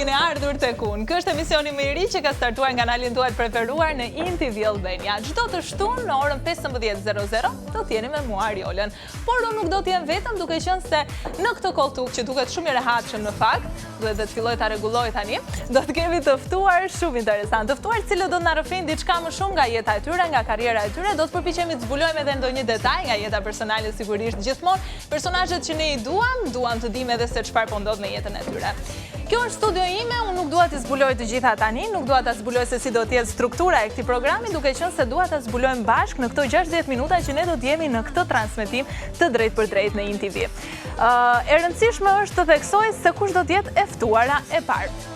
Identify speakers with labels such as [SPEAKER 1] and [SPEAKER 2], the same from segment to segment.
[SPEAKER 1] keni ardhur tek unë. Ky është emisioni më i ri që ka startuar në kanalin tuaj të preferuar në InTV Albania. Çdo të shtunë në orën 15:00 do të jeni me mua Ariolën. Por unë nuk do të jem vetëm duke qenë se në këtë kolltuk që duket shumë i rehatshëm në fakt, duhet dhe të filloj ta rregulloj tani, do të kemi të ftuar shumë interesant. Të ftuar të cilët do të na rrëfejnë diçka më shumë nga jeta e tyre, nga karriera e tyre, do të përpiqemi të zbulojmë edhe ndonjë detaj nga jeta personale sigurisht gjithmonë. Personazhet që ne i duam, duam të dimë edhe se çfarë po ndodh në jetën e tyre. Kjo është studio ime, unë nuk dua t'i zbuloj të gjitha tani, nuk dua ta zbuloj se si do të jetë struktura e këtij programi, duke qenë se dua ta zbulojmë bashkë në këto 60 minuta që ne do të jemi në këtë transmetim të drejtpërdrejtë në InTV. E rëndësishme është të theksoj se kush do të jetë e ftuara e parë.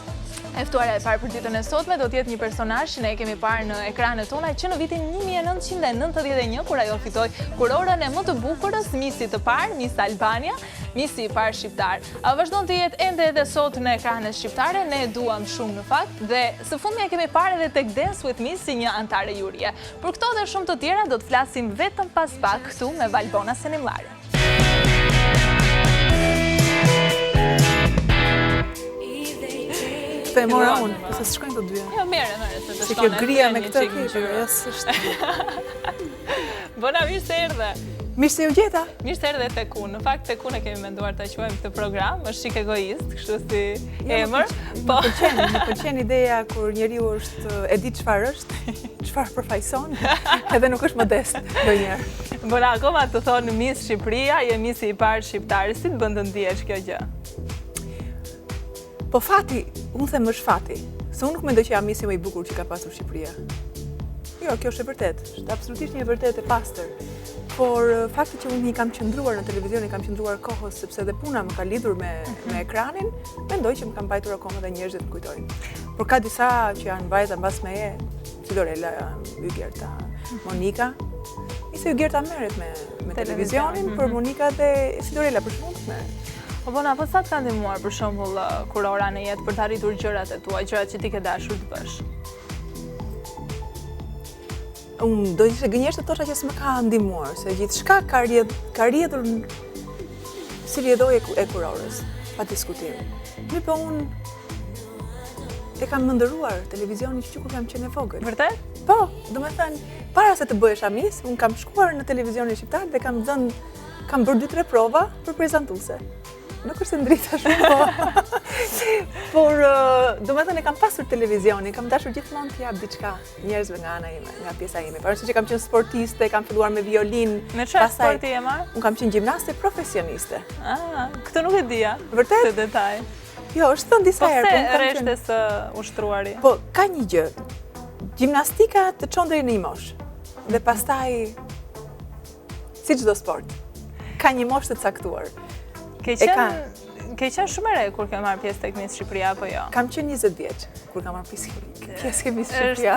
[SPEAKER 1] E ftuara e parë për ditën e sotme do të jetë një personazh që ne e kemi parë në ekranet tona që në vitin 1991 kur ajo fitoi kurorën e më të bukurës, Missit të parë, Miss Albania, Missi i parë shqiptar. Vazhdon të jetë ende edhe sot në ekranet shqiptare, ne e duam shumë në fakt dhe së fundmi e kemi parë edhe tek Dance With Me si një anëtare jurie. Për këto dhe shumë të tjera do të flasim vetëm pas pak këtu me Valbona Senimllarin.
[SPEAKER 2] Këtë e mora unë, po se s'shkojnë të dyja.
[SPEAKER 1] Jo, merre, merre, se të shkon.
[SPEAKER 2] Se kjo grija me këtë keqë, jo, s'është.
[SPEAKER 1] Bona, mirë se erdhe.
[SPEAKER 2] Mirë se ju gjeta.
[SPEAKER 1] Mirë se erdhe tek unë. Në fakt tek unë e kemi menduar ta quajmë këtë program, është çik egoist, kështu si jo, emër.
[SPEAKER 2] Po. Më pëlqen, më pëlqen ideja kur njeriu është e di çfarë është, çfarë përfaqëson, edhe nuk është modest ndonjëherë.
[SPEAKER 1] Bona, akoma të thonë Miss Shqipëria, je Missi i parë shqiptar, si të bën të ndihesh kjo gjë?
[SPEAKER 2] Po fati, unë them është fati, se unë nuk mendoj që jam misi më i bukur që ka pasur Shqipëria. Jo, kjo është e vërtetë, është absolutisht një e vërtetë e pastër. Por fakti që unë i kam qëndruar në televizion, i kam qëndruar kohës, sepse edhe puna më ka lidhur me, mhm. me ekranin, mendoj që më kanë mbajtur akoma dhe njerëzit më kujtojnë. Por ka disa që janë vajza mbas meje, si Dorela, Hygerta, Monika. Nëse Hygerta merret me, me televizionin, por mhm. Monika dhe Sidorela për shembull merret.
[SPEAKER 1] Po Bona, po sa të ka ndihmuar për shembull kurora në jetë për të arritur gjërat e tua, gjërat që ti ke dashur të
[SPEAKER 2] bësh? Unë do ishte gënjeshtër të thosha që s'më ka ndihmuar, se gjithçka ka rrjedh, ka rrjedhur si rrjedhojë e kurorës, pa diskutim. Mirëpo unë e kam ëndërruar televizionin që kur kam qenë e
[SPEAKER 1] vogël. Vërtet?
[SPEAKER 2] Po, domethënë, para se të bëhesha Miss, unë kam shkuar në televizionin shqiptar dhe kam dhënë, kam bërë 2-3 prova për prezantuese. Nuk është se ndrita shumë, po. Por, domethënë, e kam pasur televizionin, kam dashur gjithmonë të jap diçka njerëzve nga ana ime, nga pjesa ime. Pavarësisht që kam qenë sportiste, kam filluar me violinë.
[SPEAKER 1] Me çfarë sporti je marrë?
[SPEAKER 2] Unë kam qenë gjimnaste profesioniste.
[SPEAKER 1] Ah, këtë nuk e dija.
[SPEAKER 2] Vërtet?
[SPEAKER 1] Këtë detaj.
[SPEAKER 2] Jo, është thënë disa
[SPEAKER 1] po
[SPEAKER 2] herë.
[SPEAKER 1] Po pse reshte së ushtruari?
[SPEAKER 2] Po, ka një gjë. Gjimnastika të çon deri në një moshë. Dhe pastaj, si çdo sport, ka një moshë të caktuar.
[SPEAKER 1] Ke qenë, ke qenë shumë e re kur ke marrë pjesë tek Miss Shqipëria, apo jo?
[SPEAKER 2] Kam qenë 20 vjeç kur kam marrë pjesë pjesë ke Miss Shqipëria.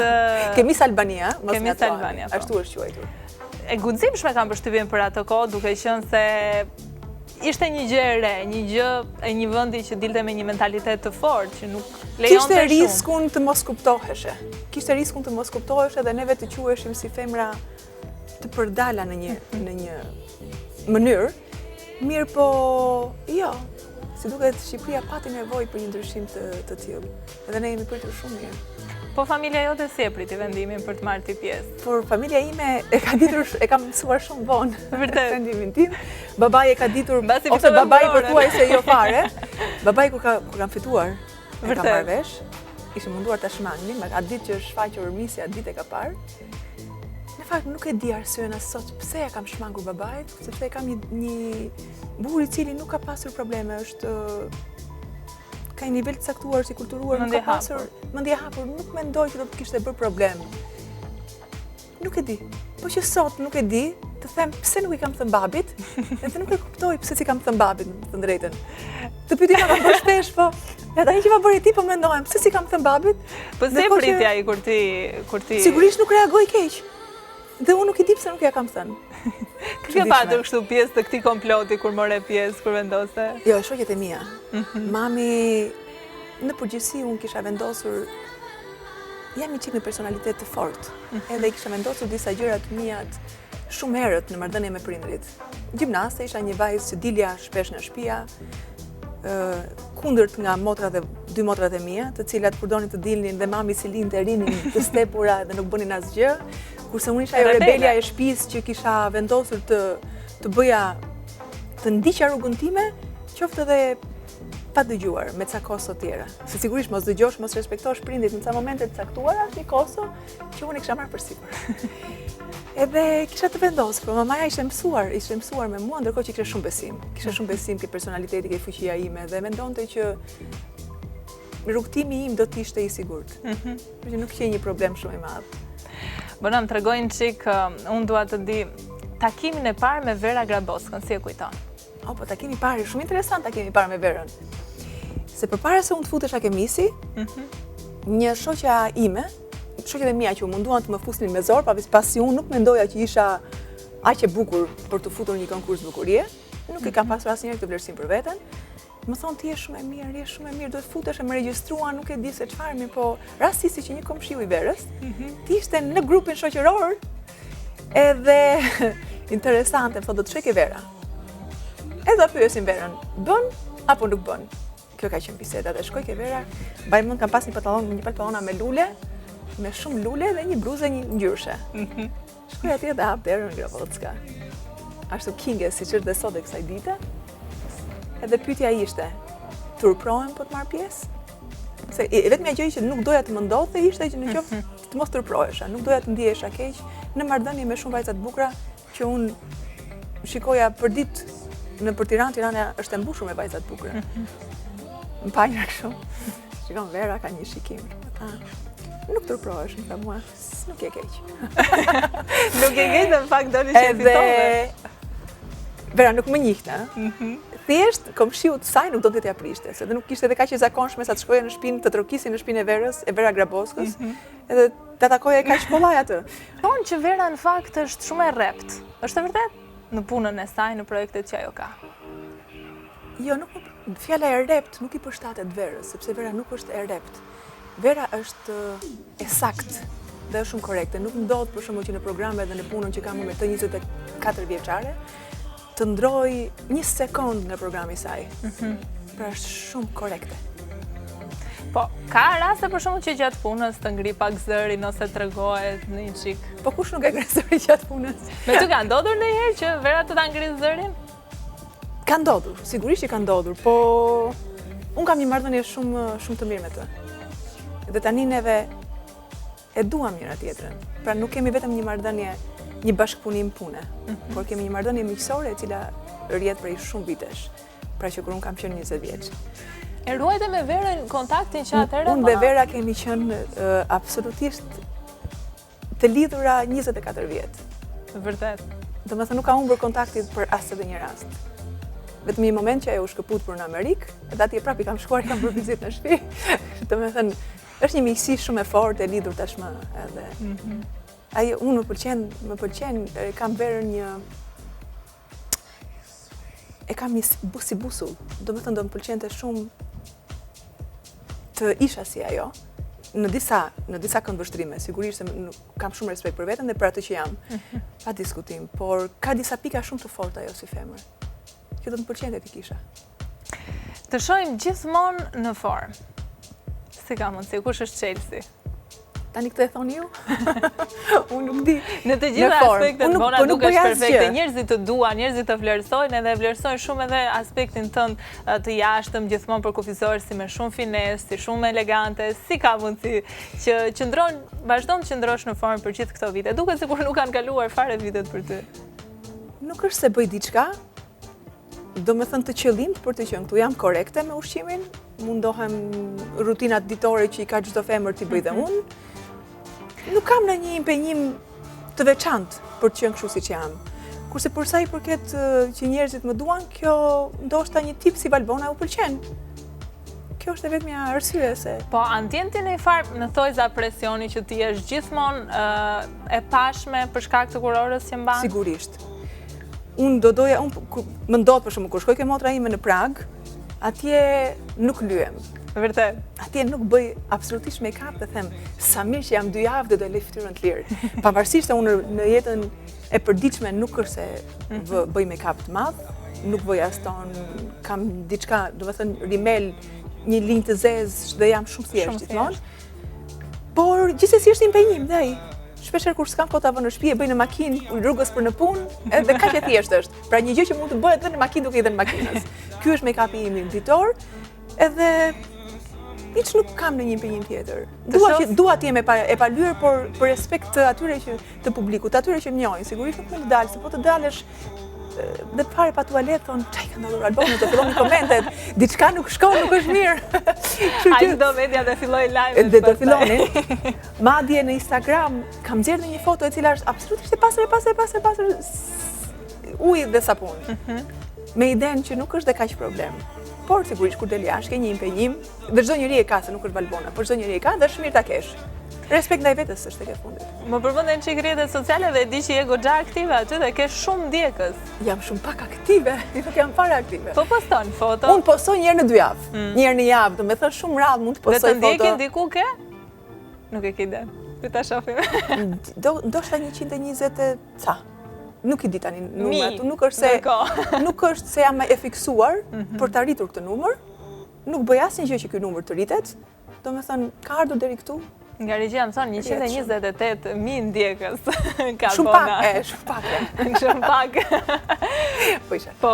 [SPEAKER 2] Ke Miss Albania,
[SPEAKER 1] mos Ke Miss Albania,
[SPEAKER 2] po. Ashtu është quajtur.
[SPEAKER 1] E guximshme kam përshtypjen për atë kohë, duke qenë se Ishte një gjë e re, një gjë e një vendi që dilte me një mentalitet të fortë, që nuk lejonte
[SPEAKER 2] shumë. Kishte riskun të mos kuptoheshe. Kishte riskun të mos kuptoheshe dhe neve të quheshim si femra të përdala në një, në një mënyrë. Mirëpo, jo, si duket Shqipëria pati nevojë për një ndryshim të, të tillë. Edhe ne jemi pritur shumë
[SPEAKER 1] mirë. Po familja jote si e priti vendimin për të marrë ti pjesë?
[SPEAKER 2] Por familja ime e ka ditur, e ka mësuar shumë vonë.
[SPEAKER 1] Vërtet.
[SPEAKER 2] Vendimin tim. Babai e ka ditur, ose babai pothuajse jo fare. Babai kur ka kur kam fituar, e ka marrë vesh. Ishim munduar ta shmangnim, atë ditë që është shfaqur misi, atë ditë e ka parë. Në fakt nuk e di arsyen as sot pse ia kam shmangur babait, sepse e kam një një burrë i cili nuk ka pasur probleme, është ka një nivel të caktuar si kulturuar, nuk ka pasur mendje hapur, nuk mendoj që do të kishte bërë problem. Nuk e di. Po që sot nuk e di, të them pse nuk i kam thënë babit, edhe nuk e kuptoj pse s'i kam thënë babit, të them të drejtën. Këtë pyetje ma kanë bërë shpesh, po ja tani që ma bëre ti po mendohem, pse s'i kam thënë babit?
[SPEAKER 1] Po si e priti ai kur ti
[SPEAKER 2] kur ti Sigurisht nuk reagoi keq. Dhe unë nuk e di pse nuk ia kam
[SPEAKER 1] thënë. Kë ke patur kështu pjesë të këtij komploti kur more pjesë, kur vendose?
[SPEAKER 2] Jo, shoqet e mia. Mhm. Mami, në përgjithësi unë kisha vendosur, jam një çikë me personalitet të fortë, mhm. edhe i kisha vendosur disa gjëra të miat shumë herët në marrëdhënie me prindërit. Gjimnaste, isha një vajzë që dilja shpesh nga shtëpia, kundërt nga motra dhe dy motrat e mia, të cilat kur donin të dilnin dhe mami s'i linte rrinin të stepura dhe nuk bënin asgjë, kurse unë isha ajo rebelja e shtëpisë që kisha vendosur të të bëja të ndiqja rrugën time, qoftë edhe pa dëgjuar me ca kosto tjera. Se sigurisht mos dëgjosh, mos respektosh prindit në ca momente të caktuara, është një kosto që unë e kisha marrë përsipër. Edhe kisha të vendosur, po mamaja ishte mësuar, ishte mësuar me mua, ndërkohë që kishte shumë besim. Kishte shumë besim ke personaliteti, ke fuqia ime dhe mendonte që rrugëtimi im do të ishte i sigurt. Mm -hmm. Që nuk qe një problem shumë i
[SPEAKER 1] madh. Bona, më trego një çik, um, unë dua të di takimin e parë me Vera Graboskën, si e kujton?
[SPEAKER 2] O, po takimi i parë, shumë interesant takimi i parë me Verën. Se përpara se unë të futesha ke Misi, mm -hmm. një shoqja ime, shoqet e mia që u munduan të më fusnin me zor, pasi unë nuk mendoja që isha aq e bukur për t'u futur në një konkurs bukurie, nuk e kam mhm. pasur asnjëherë këtë vlerësim për veten. Më thonë ti je shumë e mirë, je shumë e mirë, duhet futesh e më regjistruan, nuk e di se çfarë, mirëpo rastisi që një komshiu i Verës, mm -hmm. të ishte në grupin shoqëror, edhe interesante, më thonë do të shkoj ke Vera. Edhe ta pyesim Verën, bën apo nuk bën? Kjo ka qenë biseda dhe shkoj ke Vera, mbaj mend kam pas një pantallon, një pantallona me lule, me shumë lule dhe një bluzë njëngjyrëshe. Mm -hmm. Shkoj atje dhe hap derën Grabocka. Ashtu kinge siç është dhe sot e kësaj dite. Edhe pyetja ishte, turprohem po të marr pjesë? Se e vetmja gjë që nuk doja të më ndodhte ishte që në qoftë mhm. të mos turprohesha, nuk doja të ndihesha keq në marrëdhënie me shumë vajza të bukura që unë shikoja për ditë nëpër Tiranë, Tirana është e mbushur me vajza të bukura. Mhm. Më pa një kështu. Shikon Vera ka një shikim. Tha, nuk turprohesh, më tha mua, nuk je keq.
[SPEAKER 1] nuk je keq dhe në fakt doli që e fitove.
[SPEAKER 2] Vera nuk më njihte. Mhm. Thjesht komshiut të saj nuk donte t'ia prishte, se dhe nuk ishte edhe kaq e zakonshme sa të shkoje në shtëpinë, të trokisje në shtëpinë e Verës, e Vera Graboskës, mhm. edhe ta takoje kaq kollaj atë.
[SPEAKER 1] Thonë që Vera në fakt është shumë e rreptë. Është e vërtetë? Në punën e saj, në projektet që ajo ka.
[SPEAKER 2] Jo, nuk fjala e rreptë nuk i përshtatet Verës, sepse Vera nuk është e rreptë. Vera është e saktë dhe është shumë korrekte. Nuk ndodh për shembull që në programe dhe në punën që kam me të 24 vjeçare, të ndërrojë një sekond nga programi i saj. Mhm. Pra është shumë korrekte.
[SPEAKER 1] Po, ka raste për shembull që gjatë punës të ngri pak zërin ose tregohet një
[SPEAKER 2] çik. Po kush nuk e ngre zërin gjatë punës?
[SPEAKER 1] Me ty ka ndodhur ndonjëherë që Vera të ta ngri zërin?
[SPEAKER 2] Ka ndodhur, sigurisht që ka ndodhur, po unë kam një marrëdhënie shumë shumë të mirë me të. Dhe tani neve e duam njëra tjetrën. Pra nuk kemi vetëm një marrëdhënie, një bashkëpunim pune, mm -hmm. por kemi një marrëdhënie miqësore e cila rrjedh prej shumë vitesh. Pra që kur unë kam qenë 20
[SPEAKER 1] vjeç. E ruajte me Verën kontaktin që atëherë?
[SPEAKER 2] Unë dhe Vera kemi qenë uh, absolutisht të lidhura 24
[SPEAKER 1] vjet. Vërtet.
[SPEAKER 2] Domethënë nuk ka humbur kontakti për as edhe një rast. Vetëm një moment që ajo u shkëput për në Amerikë, edhe atje prapë i kam shkuar, kam bërë vizitë në shtëpi. Domethënë, është një miqësi shumë e fortë e lidhur tashmë edhe. Mm -hmm. Ajo, unë më pëlqen, më pëlqen, e kam Verën një e kam një si busull. Domethënë do më pëlqente shumë të isha si ajo në disa në disa këndvështrime, sigurisht se nuk kam shumë respekt për veten dhe për atë që jam. Mhm. Pa diskutim, por ka disa pika shumë të forta ajo si femër. Që do të më pëlqente t'i
[SPEAKER 1] kisha. Të shohim gjithmonë në formë. Si ka mundësi, kush është
[SPEAKER 2] çelësi? Tani këtë e thoni ju? Unë nuk
[SPEAKER 1] di. Në të gjitha aspektet, Bona po dukesh perfekte, njerëzit të duan, njerëzit të vlerësojnë edhe vlerësojnë shumë edhe aspektin tënd të jashtëm, gjithmonë përkufizohesh si me shumë finesë, si shumë elegante, si ka mundësi që qëndron, vazhdon të qëndrosh në formë për gjithë këto vite. Duket sikur nuk kanë kaluar fare vitet për
[SPEAKER 2] ty. Nuk është se bëj diçka, Domethënë të qëllimtë për të qenë këtu, jam korrekte me ushqimin, mundohem rutinat ditore që i ka çdo femër t'i bëj dhe mhm. unë. Nuk kam ndonjë impenjim të veçantë për të qenë kështu siç jam. Kurse për sa i përket që njerëzit më duan, kjo ndoshta një tip si Valbona u pëlqen. Kjo është e vetmja arsye
[SPEAKER 1] se... Po, a ndjen ti një farë në thonjëza presioni që ti jesh gjithmonë e pashme për shkak të kurorës që
[SPEAKER 2] mban? Sigurisht. Unë do doja, unë më ndodh për shembull, kur shkoj ke motra ime në Pragë, atje nuk lyhem.
[SPEAKER 1] Vërtet.
[SPEAKER 2] Atje nuk bëj absolutisht make-up dhe them, sa mirë që jam dy javë dhe do e lë fytyrën të lirë. Pavarësisht se unë në jetën e përditshme nuk është se mhm. bëj make-up të madh, nuk vë as ton, kam diçka, domethënë rimel. një linjë të zezë dhe jam shumë thjesht gjithmonë. Por gjithsesi është impenjim dhe ai. Shpeshherë kur s'kam kohë ta vë në shtëpi e bëj në makinë, rrugës për në punë, edhe kaq e thjeshtë është. Pra një gjë që mund të bëhet edhe në makinë duke i dhënë makinës. Ky është make-upi im ditor, edhe hiç nuk kam ndonjë impenjim tjetër. Dua që dua të jem e pa e palyer, por për respekt të atyre që të publikut, të atyre që më njohin, sigurisht nuk mund të dal, se po të dalësh dhe fare pa tualet, thonë, ça i ka ndodhur Albonës, do fillonin komentet, diçka nuk shkon, nuk është mirë.
[SPEAKER 1] Ai do media dhe filloi live.
[SPEAKER 2] Dhe do fillonin. Madje në Instagram, kam nxjerrë një foto e cila është absolutisht e pastër, e pastër, e pastër, e pastër, ujë dhe sapun. Mhm. Me idenë që nuk është dhe kaq problem. Por, sigurisht, kur del jashtë, ke një impenjim, dhe çdo njeri e ka, se nuk është Valbona, por çdo njeri e ka dhe është mirë ta kesh. Respekt ndaj vetes është tek e
[SPEAKER 1] fundit. Më përmende një çik rrjetet sociale dhe e di që je goxha aktive aty dhe ke shumë ndjekës.
[SPEAKER 2] Jam shumë pak aktive, nuk jam fare aktive.
[SPEAKER 1] Po poston foto?
[SPEAKER 2] Unë postoj një herë në dy javë, mm. një herë në javë, domethënë shumë rrallë mund të postoj
[SPEAKER 1] foto. Dhe të ndjekin diku ke? Nuk e ke idenë. Të ta
[SPEAKER 2] shohim. Do ndoshta 120 e ca. Nuk i di tani numrat, nuk është se nuk është se jam e fiksuar mhm. për ta rritur këtë numër. Nuk bëj asnjë gjë që ky numër të rritet. Domethënë, ka ardhur deri
[SPEAKER 1] këtu. Nga regjia më thonë 128.000 ndjekës
[SPEAKER 2] ka Shumë pak, e, shumë pak.
[SPEAKER 1] Shumë pak. Po isha. Po,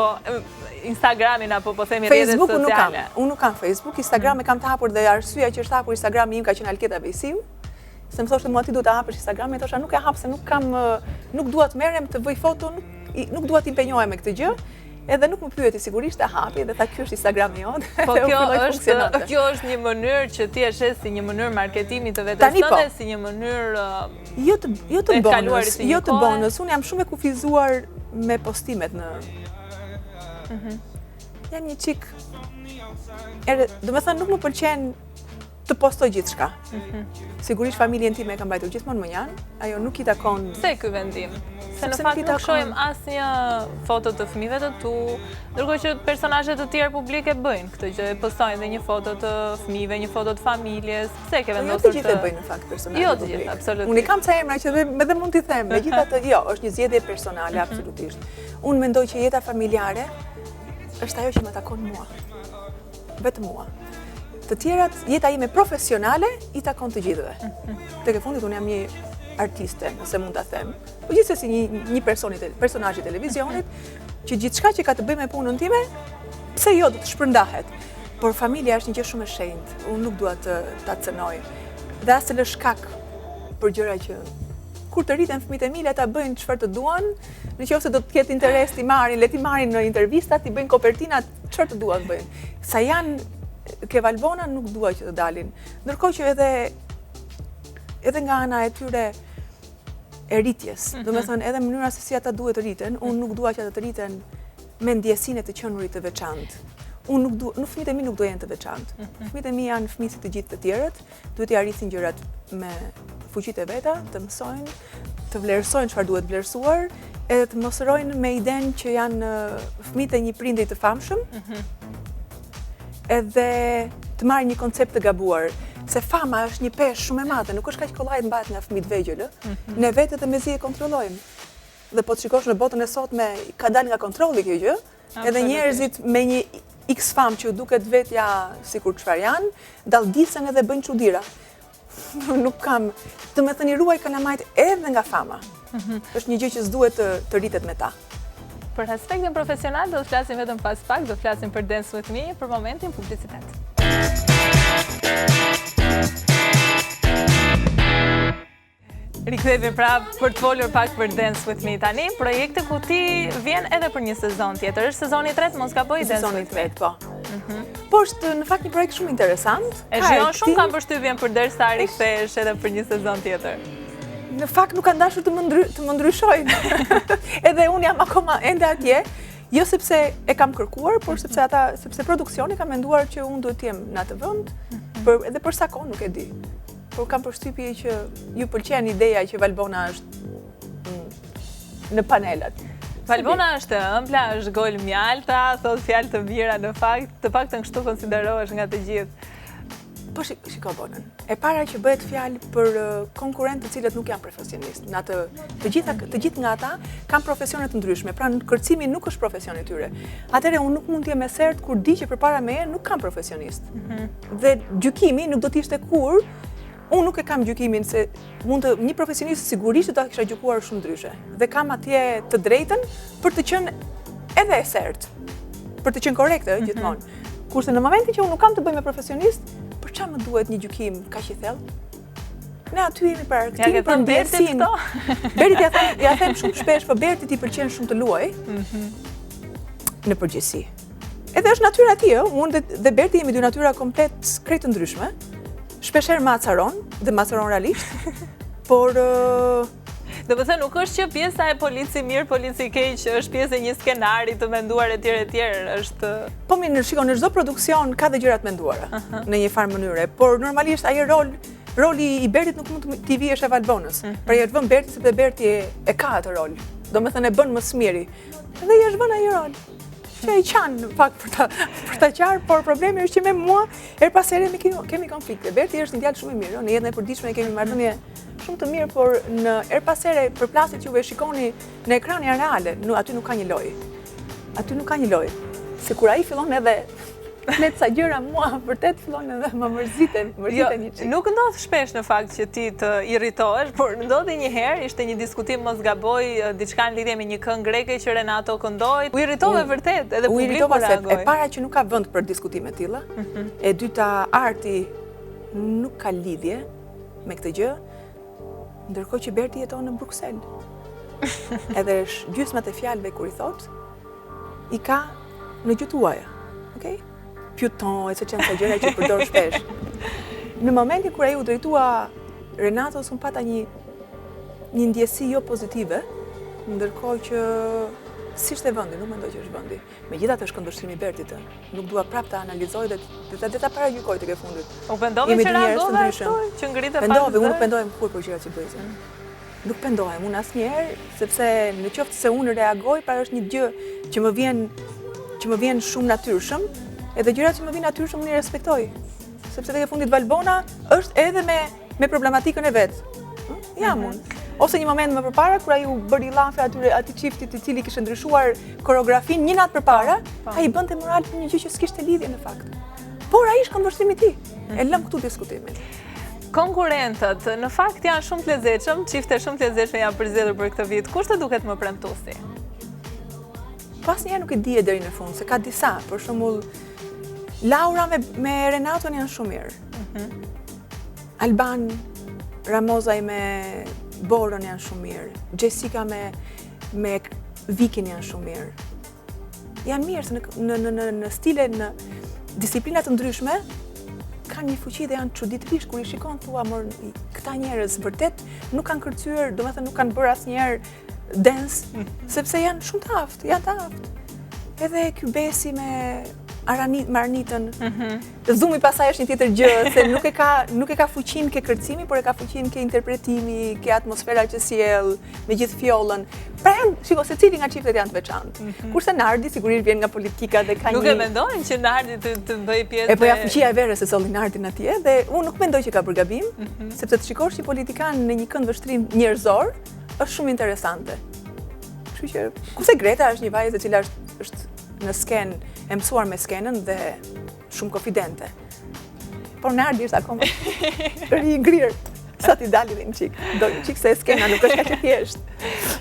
[SPEAKER 1] Instagramin apo po themi rrjetet
[SPEAKER 2] sociale. nuk kam. Unë nuk kam Facebook, Instagram e kam të hapur dhe arsyeja që është hapur Instagrami im ka qenë Alketa Vejsiu. Se më thoshte mua ti duhet ta hapësh Instagramin, thosha nuk e hap se nuk kam nuk dua të merrem të vëj foto, nuk, nuk dua të impenjohem me këtë gjë. Edhe nuk më pyeti sigurisht e hapi dhe tha ky është Instagrami
[SPEAKER 1] jot. Po kjo është kjo është një mënyrë që ti e sheh si një mënyrë marketimi të vetes po. tënde, si një mënyrë
[SPEAKER 2] jo të jo të bonus, jo të bonus. Unë jam shumë e kufizuar me postimet në mhm. Jam një çik Ere, domethënë nuk më pëlqen të postoj gjithçka. Mhm. Sigurisht familjen time e kam mbajtur gjithmonë mënjanë, ajo nuk i
[SPEAKER 1] takon... Pse ky vendim? Se në fakt nuk shohim asnjë foto të fëmijëve të tu, ndërkohë që personazhe të tjerë publikë e bëjnë këtë gjë, e postojnë dhe një foto të fëmijëve, një foto të familjes. Pse ke vendosur
[SPEAKER 2] të... Jo të gjithë e bëjnë në fakt personazhe
[SPEAKER 1] jo të gjithë, absolutisht.
[SPEAKER 2] Unë i kam ca emra që dhe, dhe mund t'i them, megjithatë jo, është një zgjedhje personale, mhm. absolutisht. Unë mendoj që jeta familjare është ajo që më takon mua. Vetëm mua. Të tjerat, jeta ime profesionale i takon të gjithëve. Mhm. Tek e fundit unë jam një artiste, nëse mund ta them. Po gjithsesi një një personi te, personazh i televizionit që gjithçka që ka të bëjë me punën time, pse jo do të shpërndahet. Por familja është një gjë shumë e shenjtë. Unë nuk dua të ta cënoj. Dhe as të lë shkak për gjëra që kur të rriten fëmijët e mi, le ta bëjnë çfarë të duan, në qoftë se do të ketë interes t'i marrin, le t'i marrin në intervista, t'i bëjnë kopertinat, çfarë të duan të bëjnë. Sa janë ke Valbona nuk dua që të dalin. Ndërkohë që edhe edhe nga ana e tyre e rritjes, mm -hmm. domethënë edhe mënyra se si ata duhet të rriten, unë nuk dua që ata të rriten me ndjesinë e të qenurit të veçantë. Unë nuk dua, nuk fëmijët e mi nuk do jenë të veçantë. Mm -hmm. Fëmijët e mi janë fëmijë si të gjithë të tjerët, duhet t'i arrisin gjërat me fuqitë e veta, të mësojnë, të vlerësojnë çfarë duhet vlerësuar, edhe të mos rrojnë me idenë që janë fëmijët e një prindi të famshëm, mhm. edhe të marrin një koncept të gabuar, se fama është një peshë shumë e madhe, nuk është kaq kollaj të mbahet nga fëmijët e vegjël, mhm. ne vetë edhe mezi e kontrollojmë. Dhe po të shikosh në botën e sotme, ka dalë nga kontrolli kjo gjë, Edhe njerëzit me një X famë që u duket vetja sikur çfarë janë, dalldisen edhe bëjnë çudira. Nuk kam, domethënë i ruaj kalamajt edhe nga fama. Mhm. Është një gjë që s'duhet të, të rritet me ta.
[SPEAKER 1] Për aspektin profesional do të flasim vetëm pas pak, do të flasim për Dance With Me, për momentin publicitet. Rikthehemi pra për të folur pak për Dance With Me tani, projekti ku ti vjen edhe për një sezon tjetër. Është sezoni i tretë, mos gaboj Dance
[SPEAKER 2] With Me. Sezoni i tretë, po. Mhm. Po është në fakt një projekt shumë interesant.
[SPEAKER 1] E shijon shumë kam përshtypjen përderisa rikthehesh edhe për një sezon tjetër.
[SPEAKER 2] Në fakt nuk kanë dashur të më ndry, të më ndryshojnë. edhe unë jam akoma ende atje. Jo sepse e kam kërkuar, por sepse ata, sepse produksioni ka menduar që unë duhet të jem në atë vend, mhm. për edhe për sa kohë nuk e di. Por kam përshtypje që ju pëlqen ideja që Valbona është mm, në panelat.
[SPEAKER 1] Valbona është e ëmbla, është gojë mjalta, thotë fjalë të mira në fakt, të paktën kështu konsiderohesh nga të gjithë.
[SPEAKER 2] Po shiko Bonën. E para që bëhet fjalë për konkurrentë të cilët nuk janë profesionistë. Në atë të gjitha të gjithë nga ata kanë profesione të ndryshme. Pra kërcimi nuk është profesioni i tyre. Atëherë unë nuk mund të jem e sertë kur di që përpara meje nuk kam profesionistë. Mm -hmm. Dhe gjykimi nuk do të ishte kurrë Unë nuk e kam gjykimin se mund të një profesionist sigurisht do ta kisha gjykuar shumë ndryshe. Dhe kam atje të drejtën për të qenë edhe e sertë, për të qenë korrekte mm -hmm. gjithmonë. Kurse në momentin që unë nuk kam të bëj me profesionist, për ça më duhet një gjykim kaq i thellë? Ne aty jemi për argëtim, për ndjesinë. Bertit ja them, ja them shumë shpesh, po Bertit i pëlqen shumë të luajë. Mm -hmm. Në përgjithësi. Edhe është natyra e tij, ë, unë dhe, dhe Berti jemi dy natyra komplet krejt të ndryshme. Shpeshherë më acaron dhe më acaron realisht. Por
[SPEAKER 1] Domethënë, nuk është që pjesa e polici mirë, polici keq, është pjesë e një skenari të menduar e tjerë e tjerë, është...
[SPEAKER 2] Po mirë, shiko, në çdo produksion ka dhe gjëra të menduara, në një farë mënyre, por normalisht ai rol, roli i Bertit nuk mund t'i vihesh e Valbonës, mhm. pra i është vënë Bertit sepse Berti e ka atë rol, domethënë e bën më së miri, dhe i është vënë ai rol që e qan në fakt për ta, për ta qarë, por problemi është që me mua, herë pas here kemi konflikte. Berti është një djalë shumë i mirë, në jetën e përditshme kemi marrëdhënie Shumë të mirë, por në herë pas here përplasjet që juve shikoni në ekran janë reale, aty nuk ka një lojë. Aty nuk ka një lojë. Se kur ai fillon edhe me ca gjëra mua vërtet fillon edhe më mërziten, mërziten jo, një
[SPEAKER 1] çik. Nuk ndodh shpesh në fakt që ti të irritohesh, por ndodhi një herë, ishte një diskutim mos gaboj diçka në lidhje me një këngë greke që Renato këndoi. U irritove vërtet, edhe publiku reagoi.
[SPEAKER 2] E para që nuk ka vend për diskutime të tilla. Mhm. E dyta arti nuk ka lidhje me këtë gjë, ndërkohë që Berti jeton në Bruksel. Edhe gjysmat e fjalëve kur i thotë, i ka në gjuhë të huaja. Okej? Putain, e se ç'janë ca gjëra që përdor shpesh. Në momentin kur ai u drejtua Renatos, unë pata një një ndjesi jo pozitive, ndërkohë që s'ishte vendi, nuk mendoj që është vendi. Megjithatë është këndvështrimi i Bertit, ë. Nuk dua prapë ta analizoj dhe dhe ta paragjykoj tek e
[SPEAKER 1] fundit. U pendove që reagove ashtu, që ngrite
[SPEAKER 2] pak Pendove, unë nuk pendohem kurrë për gjërat që bëj. Nuk pendohem unë asnjëherë, sepse në qoftë se unë reagoj, pra është një gjë që më vjen që më vjen shumë natyrshëm, edhe gjërat që më vijnë natyrshëm unë i respektoj. Sepse tek e fundit Valbona është edhe me me problematikën e vet. Hm? Jam mhm. unë. Ose një moment më përpara kur ai u bëri llafe atyre atij çiftit i cili kishte ndryshuar koreografinë një natë përpara, po. ai bënte moral për një gjë që s'kishte lidhje në fakt. Por ai është këndvështrimi i tij. E lëmë këtu diskutimin.
[SPEAKER 1] Konkurrentët, në fakt janë shumë të lezetshëm, çifte shumë të lezetshme janë përzgjedhur për këtë vit. Kush të duket më premtuesi?
[SPEAKER 2] Po asnjëherë nuk e di deri në fund, se ka disa, për shembull Laura me, me Renaton janë shumë mirë. Mhm. Alban Ramozaj me Borën janë shumë mirë. Jessica me, me Vikin janë shumë mirë. Janë mirë, se në, në, në, në, në stile, në disiplina të ndryshme, kanë një fuqi dhe janë çuditërisht kur i shikon thua mor këta njerëz vërtet nuk kanë kërcyer, domethënë nuk kanë bërë asnjëherë dance, mhm. sepse janë shumë të aftë, janë të aftë. Edhe ky Besi me Aranit, me Arnitën. Mhm. Zumi pastaj është një tjetër gjë, se nuk e ka nuk e ka fuqinë ke kërcimi, por e ka fuqinë ke interpretimi, ke atmosfera që sjell, me gjithë fjollën. Pra janë, shiko, secili nga çiftet janë të veçantë. Mm -hmm. Kurse Nardi sigurisht vjen nga politika dhe ka
[SPEAKER 1] një Nuk e mendojmë që Nardi të të bëjë
[SPEAKER 2] pjesë. E po ja fuqia e verës e solli Nardin atje dhe unë nuk mendoj që ka bërë gabim, mm -hmm. sepse të shikosh një politikan në një këndvështrim njerëzor, është shumë interesante. Kështu që, kurse Greta është një vajzë e cila është, është në skenë, e mësuar me skenën dhe shumë konfidente. Por Nardi është akoma ri ngrirë, sa t'i dali dhe një çikë. Do një çikë se skena nuk është kaq e
[SPEAKER 1] thjeshtë.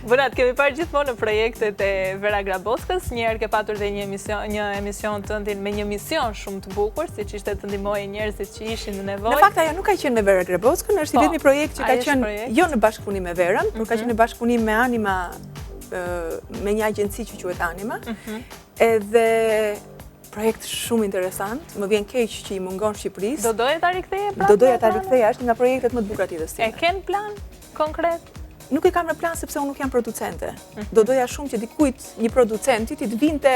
[SPEAKER 1] Bona, të kemi parë gjithmonë në projektet e Vera Graboskës, një herë ke patur dhe një emision, një emision tëndin me një mision shumë të bukur, siç ishte të ndihmoje njerëzit që ishin në
[SPEAKER 2] nevojë. Në fakt ajo nuk ka qenë me Vera Graboskën, është i po, vetmi projekt që ka qenë jo në bashkëpunim me Verën, por ka mhm. qenë në bashkëpunim me Anima, me një agjenci që quhet Anima. Mhm. Edhe projekt shumë interesant, më vjen keq që i mungon
[SPEAKER 1] Shqipërisë. Do doje ta riktheje
[SPEAKER 2] prapë? Do doja ta riktheja, është nga projektet më të bukura të jetës
[SPEAKER 1] time. E ke në plan konkret?
[SPEAKER 2] Nuk e kam në plan sepse unë nuk jam producente. Mhm. Do doja shumë që dikujt një producenti t'i vinte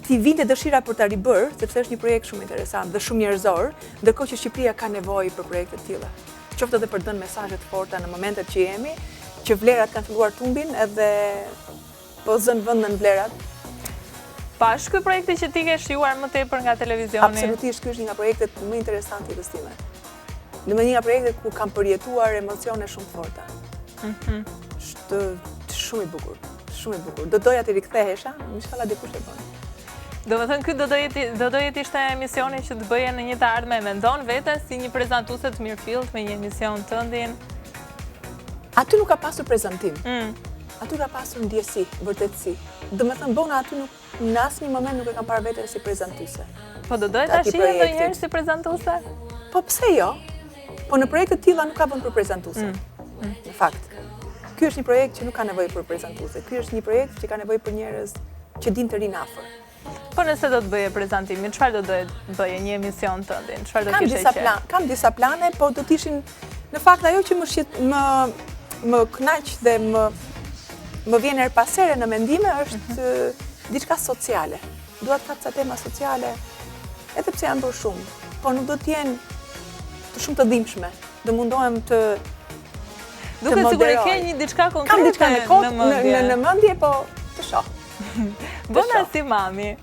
[SPEAKER 2] t'i vinte dëshira për ta ribërë, sepse është një projekt shumë interesant dhe shumë njerëzor, ndërkohë që Shqipëria ka nevojë për projekte të tilla. Qoftë edhe për të dhënë mesazhe të forta në momentet që jemi, që vlerat kanë filluar të humbin edhe po zënë vend nën
[SPEAKER 1] vlerat. Pa, është ky projekti që ti ke shijuar më tepër nga televizioni?
[SPEAKER 2] Absolutisht, ky është një nga projektet më interesante të jetës time. Në më një nga projektet ku kam përjetuar emocione shumë të forta. Mhm. Është shumë i bukur, shumë i bukur. Do doja të rikthehesha, inshallah dikush e bën.
[SPEAKER 1] Domethënë, ky do doje do doje të ishte emisioni që të bëje në një të ardhme, e mendon veten si një prezantuese të mirëfilltë me një emision tëndin?
[SPEAKER 2] Aty nuk ka pasur prezantim. Mm. Aty ka pasur ndjesi, vërtetësi. Domethënë, Bona aty nuk, në asnjë moment nuk e kam parë veten si prezantuese.
[SPEAKER 1] Po do doje ta shihje ndonjëherë si prezantuese?
[SPEAKER 2] Po pse jo? Po në projekte të tilla nuk ka vend për prezantuese. Mm. Mm. Në fakt. Ky është një projekt që nuk ka nevojë për prezantuese. Ky është një projekt që ka nevojë për njerëz që dinë të rrinë afër.
[SPEAKER 1] Po nëse do të bëje prezantimin, çfarë do doje të bëje një emision tëndin? Çfarë do kishe
[SPEAKER 2] qejf? Kam disa plane, po do të ishin në fakt ajo që më shqet, më më kënaq dhe më më vjen herë pas here në mendime është mm diçka sociale. Dua të kap ca tema sociale, edhe pse janë bërë shumë, po nuk do të jenë të shumë të dhimbshme. Do mundohem të
[SPEAKER 1] Duket sikur e ke një diçka konkrete Kam diçka
[SPEAKER 2] në kokë, në, në, në mendje, po të shoh.
[SPEAKER 1] Bona si mami.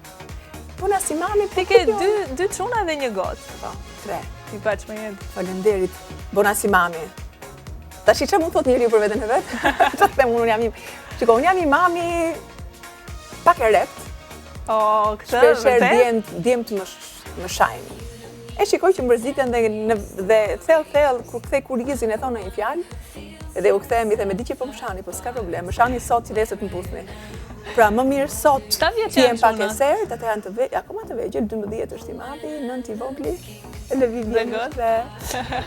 [SPEAKER 2] Bona si mami,
[SPEAKER 1] po ti ke dy, dy çuna dhe një gocë.
[SPEAKER 2] Po, tre.
[SPEAKER 1] Ti paç me jetë.
[SPEAKER 2] Faleminderit. Bona si mami. Tashi ça mund të thotë njeriu për veten e vet? Ça të them unë jam një... Shiko, unë jam një mami pak e rreptë.
[SPEAKER 1] O, këtë, vërtet?
[SPEAKER 2] Shpeshherë djemtë, djemtë më, më shajnë. E shikoj që mërziten dhe, në, dhe thellë thellë, kur kthej kurrizin e thonë një fjalë, dhe u kthehem i them e di që po më shani, po s'ka problem, më shani sot që nesër të më puthni. Pra më mirë sot të jem pak e sertë, ata janë të vegjël, akoma të vegjël, 12 është i madhi, 9 i vogli, edhe Vivian është dhe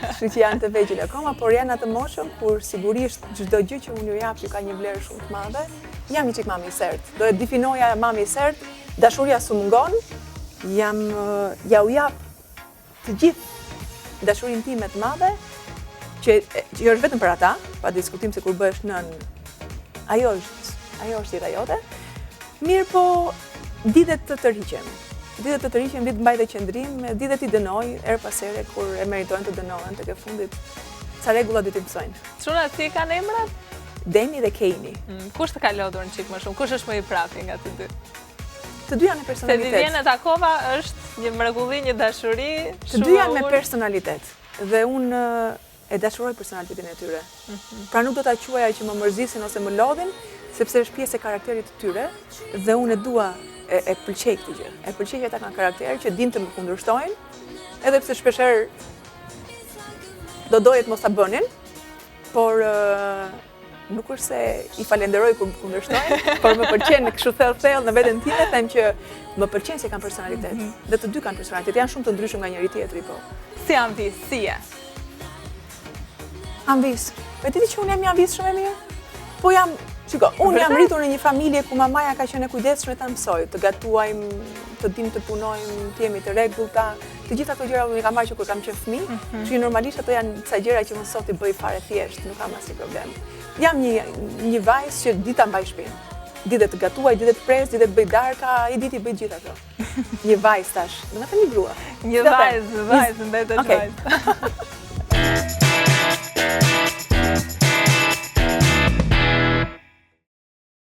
[SPEAKER 2] kështu që janë të vegjël akoma, por janë atë moshën kur sigurisht çdo gjë që unë ju jap ju ka një vlerë shumë të madhe. Jam një çik mami i sertë. Do e definoja mami i sertë, dashuria s'u mungon, jam ja u jap të gjithë dashurinë time të madhe, që, që është vetëm për ata, pa diskutim se kur bëhesh nënë, ajo është, ajo është jeta jote, mirëpo, di dhe të tërhiqem, di dhe të tërhiqem, di të mbaj dhe qëndrim, di dhe t'i dënoj, herë pas here, kur e meritojnë të dënohen, tek e fundit, ca rregulla di t'i mësojnë.
[SPEAKER 1] Çunat si i kanë emrat?
[SPEAKER 2] Demi dhe Kejni.
[SPEAKER 1] Mm, kush të ka lodhur një çik më shumë? Kush është më i prapi nga të
[SPEAKER 2] dy? Të dy janë me personalitet.
[SPEAKER 1] Se Vivien e takova është një mrekulli, një dashuri,
[SPEAKER 2] Të dy janë me personalitet. Dhe unë e dashuroj personalitetin e tyre. Mhm. Pra nuk do ta quaja që më mërzisin ose më lodhin, sepse është pjesë e karakterit të tyre dhe unë e dua e, e pëlqej këtë gjë. E pëlqej që ata kanë karakter që dinë të më kundërshtojnë, edhe pse shpeshherë do doje të mos ta bënin, por nuk është se i falenderoj kur më kundërshtojnë, por më pëlqen kështu thellë thellë në veten time them që më pëlqen se kanë personalitet. Mm -hmm. Dhe të dy kanë personalitet, janë shumë të ndryshëm nga njëri tjetri, po.
[SPEAKER 1] Si amvisë, si je?
[SPEAKER 2] Amvisë. E di ti që unë jam një amvisë shumë e mirë? Po jam, shiko, unë jam rritur në një familje ku mamaja ka qenë e kujdesshme të mësojë, të gatuajmë, të dimë të punojmë, të jemi të rregullta, Të gjitha këto gjëra unë i kam marrë që kur kam qenë fëmijë, mm -hmm. që normalisht ato janë ca gjëra që unë sot i bëj fare thjesht, nuk kam asnjë problem. Jam një një vajzë që di ta mbaj shtëpinë. Di dhe të gatuaj, di dhe të pres, di dhe të bëj darka, i di t'i bëj gjithë ato. Një vajzë tash, domethënë një
[SPEAKER 1] grua. Një vajzë, vajzë, mbetet okay. vajzë.